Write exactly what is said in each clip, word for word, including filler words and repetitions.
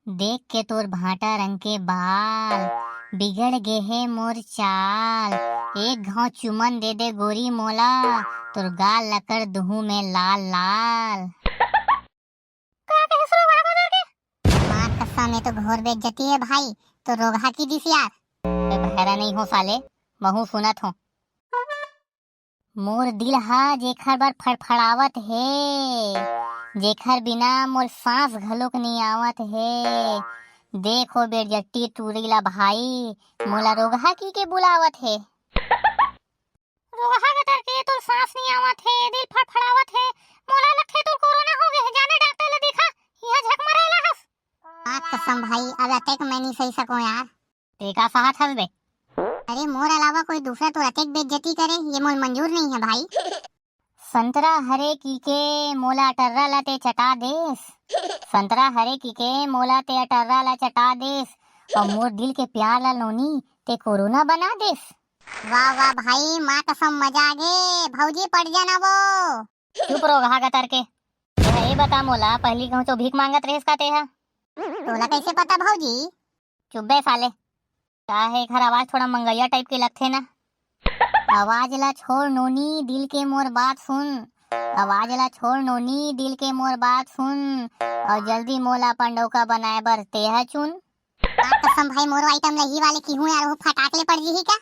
देख के तोर भांटा रंग के बाल, बिगड़ गे हे मोर चाल। एक घांव चुमन दे दे गोरी मोला, तोर गाल ल कर दुहूं में लाल लाल। का कहे सुरू भागा दर के? मार कसम, ये तो घोर बेइज्जती है भाई, तो रोगहा की दिस यार। ए, बहरा नहीं हो साले, महू सुनत हो। मोर दिल हा जेखर बर फड़फड़ावत हे, जेखर बिना मोर सांस घलोक नइ आवत हे। देखो बेरजट्टी टूरी ला भाई, मोला रोगहा की के बुलावत हे। रोगहा गतर के तोर सांस नइ आवत हे, दिल फड़फड़ावत हे, मोला लगथे तोर कोरोना हो गे हे, जाने डॉक्टर ला दिखा, इहाँ झक मरे ला हस। माँ कसम भाई, अब अतेक मैं नइ सही सकों यार। ते का सहत हस बे? अरे मोर अलावा कोई दूसरा तोर अतेक बेइज्जती करे, ये मोर मंजूर नहीं है भाई। संतरा हरे की के मोला टर्रा ला ते चटा देस, संतरा हरे की के मोला ते टर्रा ला चटा देस, अउ मोर दिल के प्यार ला नोनी ते कोरोना बना देस। वाह वाह भाई, माँ कसम मजा आ गे, भौजी पट जाना वो। चुप रोगहा गतर के। ए बता मोला, पहली कहूँ तो भीख मांगत रहेस का तेहा? तोला कैसे पता भौजी? चुप बे साले। का हे, एखर आवाज थोड़ा मंगैया टाइप के लगथे ना। आवाज ला छोड़ नोनी, दिल के मोर बात सुन। आवाज ला छोड़ नोनी, दिल के मोर बात सुन। अउ जल्दी मोला अपन डौका बनाए बर तेहा चुन। माँ कसम भाई, मोरो आइटम लही वाले की हूँ यार, वो फटाक ले पड़ जही का?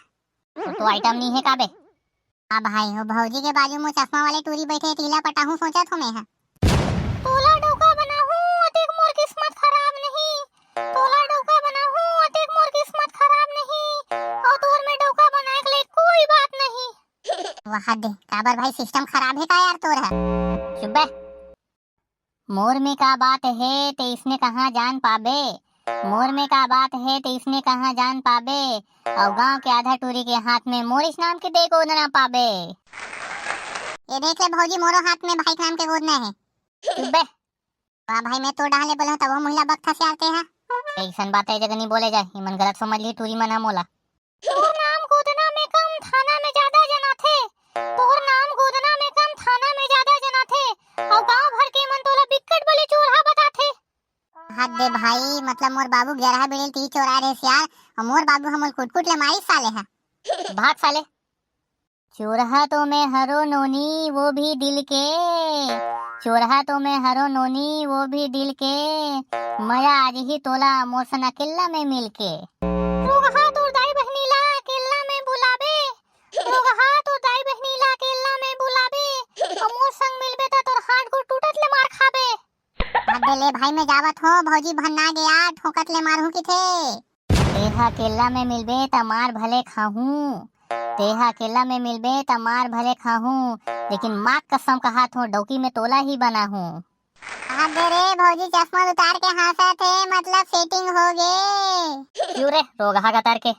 तो, तो आइटम नहीं है का बे? हाँ भाई, वो भौजी के बाजू में चश्मा वाले टूरी बैठे, तेला पटाहूँ सोचत हो मैं हा। तोला डौका बनाहूँ, अतेक मोर किस्मत खराब नहीं। तोला डौका बनाहूँ, अतेक मोर किस्मत खराब नहीं। अउ तोर में डौका बनाए के लिए कोई बात नहीं। वाह दे, काबर भाई सिस्टम खराब है का यार तोर हा? चुप बे। मोर में का बात हे, ते इसने कहाँ जान पाबे? मोर में का बात हे, ते इसने कहाँ जान पाबे? अउ गांव के आधा टूरी के हाथ में मोरिस नाम के दे गोदना पाबे। ये देख ले भौजी, मोरो हाथ में भाई के नाम के गोदना हे। चुप बे। वाह भाई, मैं तो डहाले बोले हूँ, तब वो महिला बकथा से आते हैं। ऐसन बात है जगह नहीं बोले जाए, इमन गलत समझ ली टूरी मना मोला। तोर नाम गोदना में कम, थाना में ज्यादा जनाथे। तोर नाम गोदना में कम, थाना में ज्यादा जनाथे। अउ गांव भर के मन तोला बिक्कट बले चोरहा बताथे। हद दे भाई, मतलब मोर बाबू ग्यारह बिड़ेल ती चोरा रहे सियार, अउ मोर बाबू हमल कुटकुट ले मारी साले हा। भाग साले। चोरहा तो मैं हरो नोनी, वो भी दिल के। चोरहा तो मैं हरो नोनी, वो भी दिल के। मजा आ जही तोला मोर सन अकेल्ला में मिलके। रोगहा तोर दाई बहिनी ला अकेल्ला में बुलाबे। रोगहा तोर दाई बहिनी ला अकेल्ला में बुलाबे। अउ मोर संग मिलबे त तोर हाथ गोड़ टूटत ले मार खाबे। हद दे ले भाई, मैं जावत हों, भौजी भन्ना गे यार, ठोकत ले मारहूं किथे। तेहा अकेल्ला में मिलबे त मार भले खाहूं, तेहा अकेल्ला में मिलबे त मार भले खाहूं, लेकिन माँ कसम कहात हों, डौकी में तोला ही बनाहूं। हद दे रे भौजी, चश्मा उतार के हाँसत हे, मतलब सेटिंग हो गे। क्यों रे, रोगहा गतर के?